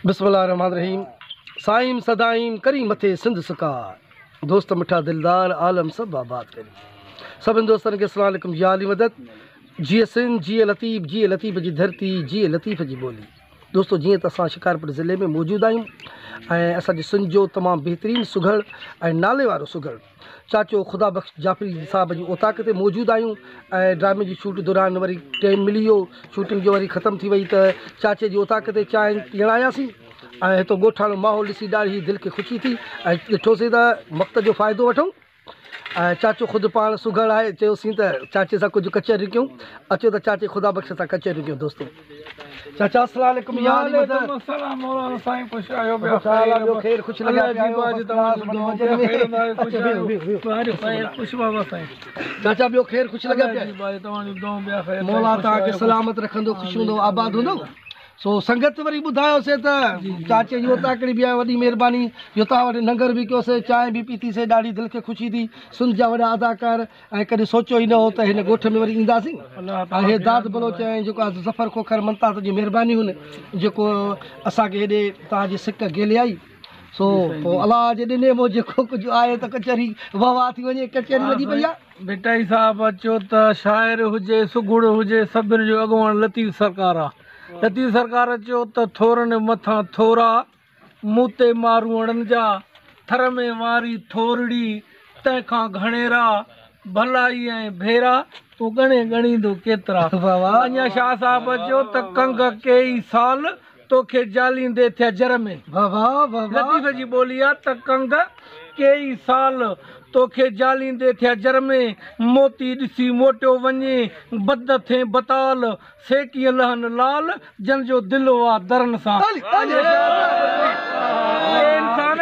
بسم الله الرحمن الرحيم سائين سدائين ڪرين مٿي سنڌ سڪار دوست مٺا دلدار عالم سڀ آباد ڪرين سڀن دوستن کي اسلام عليڪم يا علي مدد جيئي سنڌ جيئي لطيف جيئي لطيف جي ڌرتي جيئي لطيف جي ٻولي دوستو جيئن ته اسان شڪارپور ضلعي ۾ موجود آهيون ۽ اسان جي سنڌ جو تمام بهترين سگهڙ ۽ نالي وارو سگهڙ چاچو خدا بخش جعفري صاحب جي اوطاق تي موجود آهيون ۽ ڊرامي جي شوٽ دوران وري ٽائيم ملي ويو شوٽنگ جو وري ختم ٿي وئي ته چاچي جي اوطاق تي چانهه پيئڻ آياسين ۽ هتو ڳوٺاڻو ماحول ڏسي ڏاڍي دل کي خوشي ٿي ۽ ڏٺوسين ته وقت جو فائدو وٺون ۽ چاچو خود پاڻ سگهڙ آهي چيوسين ته چاچي سان ڪجهه ڪچهريون ڪيون اچو ته چاچي خدا بخش سان ڪچهريون ڪيون دوستو چاچا السلام عليڪم يا علي مدد. وعليڪم السلام مولانا سائين خوش آهيو ٻيا خوش حال آهيو خير خوش لڳا پيا آهيو الله جي توهان جي دعا ٻيا خير آهيو خوش آهيو خير خوش بابا سائين چاچا ٻيو خير خوش لڳا پيا الله جي باج توهان جون دعائون ٻيا خير مولا توهان کي سلامت رکندو خوش هوندو آباد هوندو سو سنگت وري ٻڌايوسي ته چاچي جي اوطاقڙي به آهي وڏي مهرباني جو توهان وٽ ننگر به ڪيوسي چانهه به پيتي سي ڏاڍي دل کي خوشي ٿي سنڌ جا وڏا اداڪار ۽ ڪڏهن سوچيو ئي نه هو ته هن ڳوٺ ۾ وري اينداسين ۽ هي داد بلوچ ۽ جيڪو آهي ظفر کوکر ممتاز جي مهرباني هن جيڪو اسان کي هيڏي توهان جي سڪ گيلي آئي سو پوء الله جي ڏني مون جيڪو ڪجهه آهي ته ڪچهري واهه واهه ٿي وڃي ڪچهري لڳي پئي آهي. ڀٽائي صاحب چيو ته شاعر هجي سگهڙ هجي سڀن جو اڳواڻ لطيف سرڪار آ. لطيف سرڪار چيو ته ٿورن مٿان ٿورا مون تي ماروئڙن جا، ٿر ۾ واري ٿورڙي، تنهن کان گهڻيرا، ڀلائي ۽ ڀيرا، تون ڳڻي ڳڻيندو ڪيترا. اڃا شاهه صاحب چيو ته ڪنگ ڪيئي سال، توکي جاليندي ٿيا جر ۾. لطيف جي ٻولي آ ته ڪنگ ڪيئي سال، توکي جاليندي ٿيا جر ۾، موتي ڏسي موٽيو وڃين، بد ٿئين بتال، سي ڪيئن لهن لال، جن جو دل هئا درن سان. اي انسان!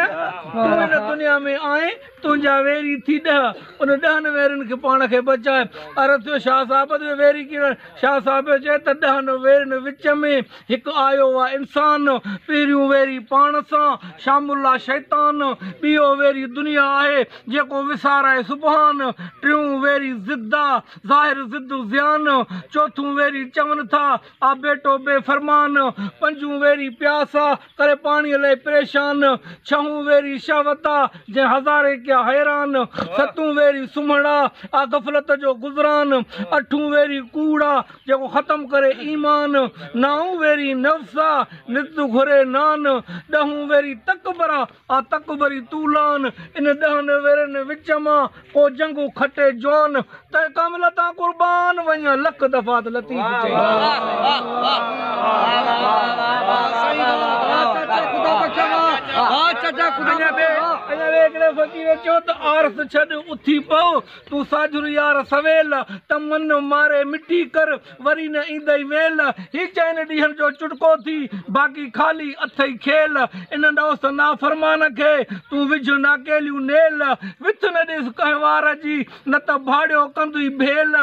تون هن دنيا ۾ آئين، تنهنجا ويري ٿي ڏهه، ان ڏهن ويرين کي پاڻ کي بچاء. عرض ٿيو، شاهه صاحب ته اهي ويري ڪهڙا؟ شاهه صاحب چيو ته ڏهن ويرين وچ ۾ هڪ آيو آ انسان، پهريون ويري پاڻ سان، شامل آ شيطان، ٻيو ويري دنيا آهي، جيڪو وسارائي سبحان، ٽيون ويري ضد آ، ظاهر ضد زيان، چوٿون ويري چون ٿا، آ بيٽو بي فرمان، پنجون ويري پياس آ، ڪري پاڻيء لئي پريشان، ڇهون ويري شهوت آ، جنهن هزارين ڪيا حيران، ستون ويري سمهڻ آ، آ غفلت جو گذران، اٺون ويري ڪوڙ آ، جيڪو ختم ڪري ايمان، نائون ويري نفس آ، نت گهري نان، ڏهون ويري تڪبر آ، آ تڪبري طولان، ان ڏهن ويرين وچ مان ڪو جنگون کٽي جوان، تنهن ڪامل تان قربان وڃان لک دفعا ته لطيف چئي. اڃا ٻئي هڪڙي فقير چيو ته آرس ڇڏ اٿي پئو، تون ساجهر يار سويل، ته من ماري مٽي ڪر، وري نه ايندئي ويل، هي چئن ڏينهن جو چٽڪو ٿي، باقي خالي اٿئي کيل، ان دوست نافرمان کي، تون وجهه ناڪيليون نيل، وٿ نه ڏيس ڪنهن وار جي، نه ته ڀاڙيو ڪندئي ڀيل،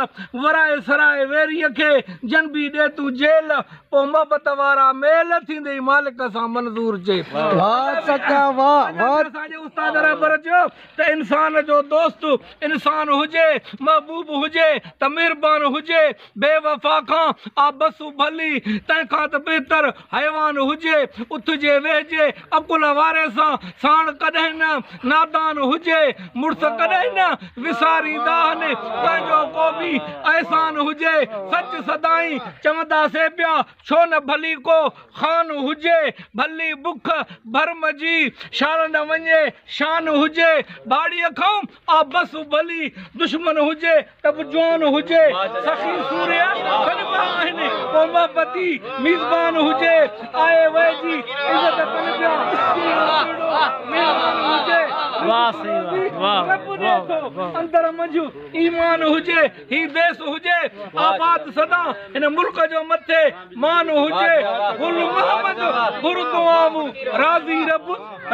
ورائي سرائي ويريء کي، جنبي ڏي تون جيل، پوء محبت وارا ميل، ٿيندئي مالڪ سان منظور چي. واهه چاچا واهه واهه. اسان جي استاد رهبر چيو ته انسان جو دوست انسان هجي، محبوب هجي ته مهربان هجي، بي وفا کان آ بس ڀلي، تنهن کان ته بهتر حيوان هجي، اٿجي ويهجي عقل واري سان، ساڻ ڪڏهن نه نادان هجي، مڙس ڪڏهن نه وساريندا آهن، پنهنجو ڪو به احسان هجي، سچ سدائين چوندا سي پيا، ڇو نه ڀلي ڪو خان هجي، ڀلي بک ڀرم جي، شال نه وڃي شان هجي، ڀاڙيء کان آ بس ڀلي دشمن هجي ته به جوان هجي، سخي سورهيه سڏبا آهن، ڪو محبتي ميزبان هجي، آئي وئي جي عزت ڪن پيا، جيئن ٻرڙو مهربان هجي، رزق روزي رب ڏي ٿو، اندر منجهه ايمان هجي، هي ديس هجي آباد سدا، هن ملڪ جو مٿي مان هجي، گل محمد گهر دعائون، راضي رب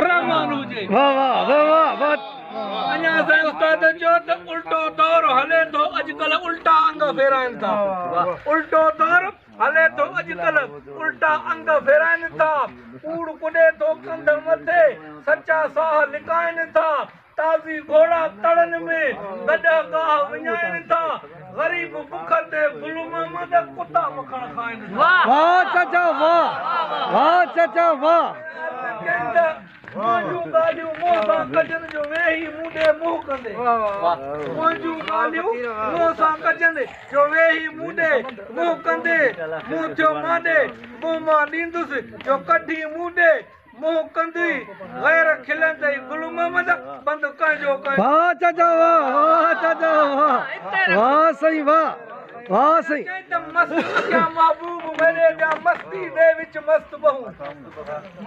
رحمان هجي. واه واه واه واه واه. اڃا اسان جي استاد چيو ته الٽو دور هلي ٿو اڄڪلهه الٽا انگ ڦيرائن ٿا الٽو دور هلي ٿو اڄڪلهه الٽا انگ ڦيرائن ٿا ڪوڙ ڪڏي ٿو ڪنڌ مٿي سچا ساهه لڪائن ٿا تازي گهوڙا تڙن ۾ گڏهه گاهه وڃائن ٿا. غريب بک تي گل محمد ڪتا مکڻ کائن ٿا. واھ چاچا واھ واھ چاچا واھ. منهنجون ڳالهيون منهن سان ڪجن جو ويهي مون ڏي منهن ڪندي. منهنجون ڳالهيون منهن سان ڪجن جو ويهي مون ڏي منهن ڪندي. منهن ٿيو مان ڏي منهن مان ڏيندس جو ڪڍي مون ڏي منهن ڪندي. غير کلندئي گل محمد بند ڪنهن جو ڪنهن. واھ چاچا واھ واھ چاچا واھ واھ سائين واھ واھ سائين. چئي ته مست اکيان محبوب ميڏي ديان مستي the وچ مست بهون.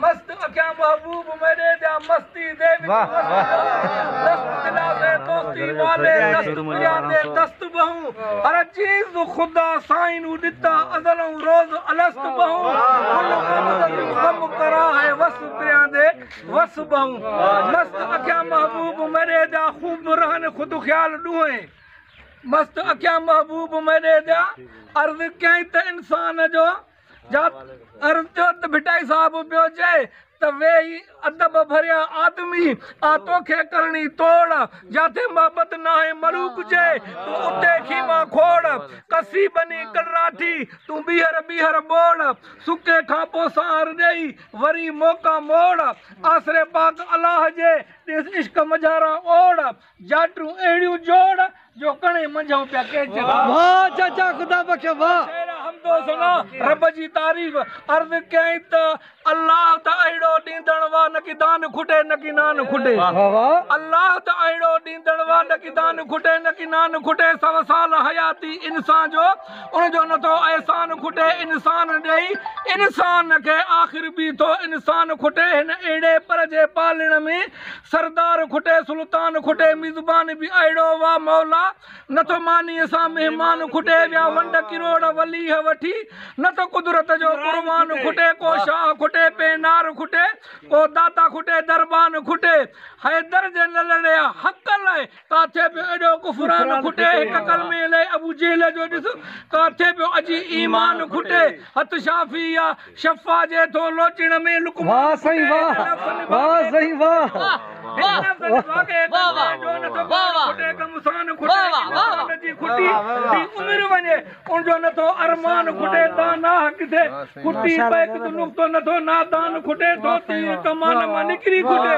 مست اکيان محبوب ميڏي ديان مستي the وچ مست بهون. دست دلاسي دوستي والي دست پريان the دست بهون. هر چيز خدا سائين نون ڏتا ازلون روز الست بهون. گل محمد تون غم ڪرا هي وس پريان the وس بهون. مست اکيان محبوب ميڏي ديان خوب رهن خود خيال ڏونهين. مست اکيان محبوب ميڏي ديان عرض ڪيائين ته انسان جو جا عرض ٿيو ته ڀٽائي صاحب پيو چئي ته ويهي ادب ڀريا آدمي آ توکي ڪرڻي توڙ جاٿي محبت ناهي ملوڪ جي تون اتي خيما کوڙ ڪسي بني ڪلراٺي تون ٻيهر ٻيهر ٻوڙ سڪي کان پوء سانهر ڏيئي وري موقع موڙ آسري پاڪ الله جي ڏيس عشق منجهاران اوڙ جاٽون اهڙيون جوڙ جو ڪڻي منجهون پيا ڪيچ. واھ چاچا خدا بخش واھ. شعر حمد و ثنا رب جي تعريف عرض ڪيائين ته الله ته اهڙو ڏيندڙ وا نه ڪي دان کٽي نه ڪي نان کٽي. الله ته اهڙو ڏيندڙ وا نه ڪي دان کٽي نه ڪي نان کٽي. سو سال حياتي انسان جو ان جو نٿو احسان کٽي. انسان ڏيئي انسان کي آخر به ٿو انسان کٽي. هن اهڙي پر جي پالڻ ۾ سردار کٽي سلطان کٽي. ميزبان به اهڙو وا مولا نٿو مانيء سان مهمان کٽي. ويا ونڊ ڪروڙ وليهه وٺي نٿو قدرت جو قربان کٽي. ڪو شاهه کٽي پينار کٽي ڪو داتا کٽي دربان کٽي. حيدر جي نلڙي حق لاءِ ڪاٿي پيو ايڏو ڪفران کٽي. هڪ ڪلمي لاءِ ابو جهل جو ڏس ڪاٿي پيو اڄ ايمان کٽي. هٿ شافي يا شفا جي ٿو لوچڻ ۾ لقمان واھ سائين واھ واھ سائين واھ. عمر وڃي ان جو نٿو ارمان کٽي. داناهه ڪٿي کٽي پئي نقطو نٿو نادان کٽي. ٿو تير ڪمان مان نڪري کٽي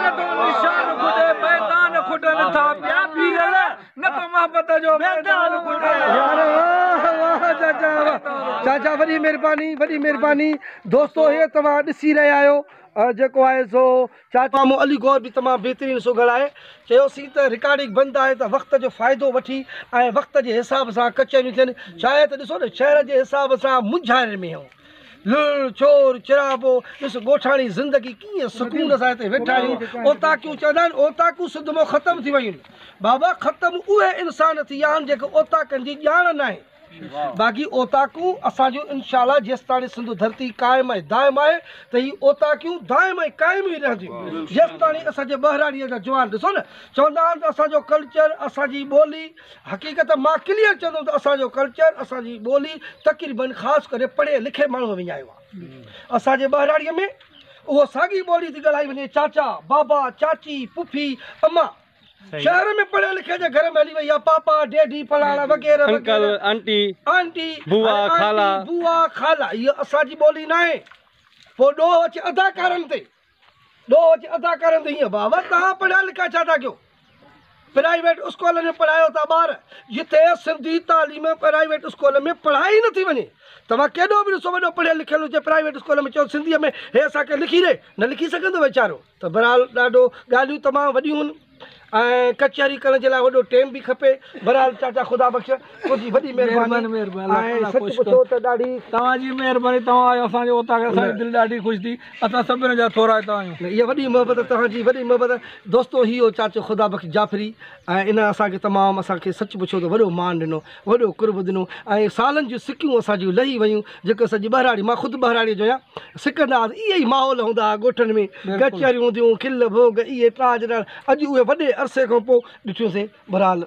نٿو نشان کٽي. ميدان کٽن ٿا پيا پيرل نٿو محبت جو ميدان کٽي. يار واھ واھ چاچا واھ چاچا وڏي مهرباني وڏي مهرباني. دوستو هي توهان ڏسي رهيا آهيو جيڪو آهي سو چاچا مامو علي گوهر به تمام بهترين سگهڙ آهي. چيوسين ته رڪارڊنگ بند آهي ته وقت جو فائدو وٺي ۽ وقت جي حساب سان ڪچهريون ٿين. ڇا آهي ته ڏسو نه شهر جي حساب سان منجهاري ۾ آهيون. لڙ چور چرابو ڏس ڳوٺاڻي زندگي ڪيئن سڪون سان هتي ويٺا آهيون. اوتاڪيون چوندا آهن اوتاڪون سنڌ مان ختم ٿي ويون آهن. بابا ختم اهي انسان ٿي ويا آهن جيڪي اوتاڪن جي ڄاڻ ناهي. باقي اوتاڪون اسان جون انشا الله جيستاڻي سنڌ ڌرتي قائم ۽ دائم آهي ته هي اوتاڪيون دائم ۽ قائم ئي رهنديون. جيستاڻي اسان جي ٻهراڙيءَ جا جوان ڏسو نه چوندا آهن ته اسان جو ڪلچر اسان جي ٻولي حقيقت مان ڪليئر چوندم ته اسان جو ڪلچر اسان جي ٻولي تقريبن خاص ڪري پڙهي لکي ماڻهو وڃايو آهي. اسان جي ٻهراڙيءَ ۾ اهو ساڳي ٻولي ٿي ڳالهائي وڃي چاچا بابا چاچي پڦي اما. شهر ۾ پڙهي لکي جي گهر ۾ هلي وئي آهي پاپا ڊيڊي فلاڻا وغيره انڪل آنٽي آنٽي بوا خالا بوا خالا. اها اسان جي ٻولي نه آهي. پوءِ ڏوهه اچي اداڪارن تي ڏوهه اچي اداڪارن تي. هيئن بابا توهان پڙهيا لکيا ڇا ٿا ڪيو؟ پرائيويٽ اسڪولن ۾ پڙهايو ٿا ٻار جتي سنڌي تعليم پرائيويٽ اسڪول ۾ پڙهائي نٿي وڃي. توهان ڪيڏو به ڏسو وڏو پڙهيل لکيل هجي پرائيويٽ اسڪول ۾ چئو سنڌيءَ ۾ هي اسان کي لکي ڏي نه لکي سگهندو ويچارو. ته بهرحال ڏاڍو ڳالهيون تمام وڏيون آهن ۽ ڪچهري ڪرڻ جي لاءِ وڏو ٽائيم به کپي. بهرحال چاچا خدا بخش تنهنجي وڏي مهرباني ۽ سچ پڇو ته ڏاڍي توهان جي مهرباني. توهان آيو اسان جي اوطاق اسان جي دل ڏاڍي خوش ٿي. اسان سڀني جا ٿورائتا آهيون. اها وڏي محبت توهان جي وڏي محبت. دوستو هيءُ چاچو خدا بخش جعفري ۽ ان اسان کي تمام اسان کي سچ پڇو ته وڏو مان ڏنو وڏو قرب ڏنو ۽ سالن جون سڪيون اسان جون لهي ويون. جيڪو اسان جي ٻهراڙي مان خود ٻهراڙيءَ جو آهيان سکندا هئاسين اهي ئي ماحول هوندا هئا ڳوٺن ۾ ڪچهريون هونديون کل ڀوڳ اهي ٽاج. اڄ اهي وڏي عرصي کان پوءِ ڏٺيونسين. بهرحال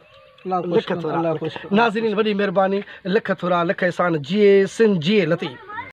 لک ٿورا ناظرين وڏي مهرباني. لک ٿورا لک احسان. جيئي سنڌ جيئي لطيف.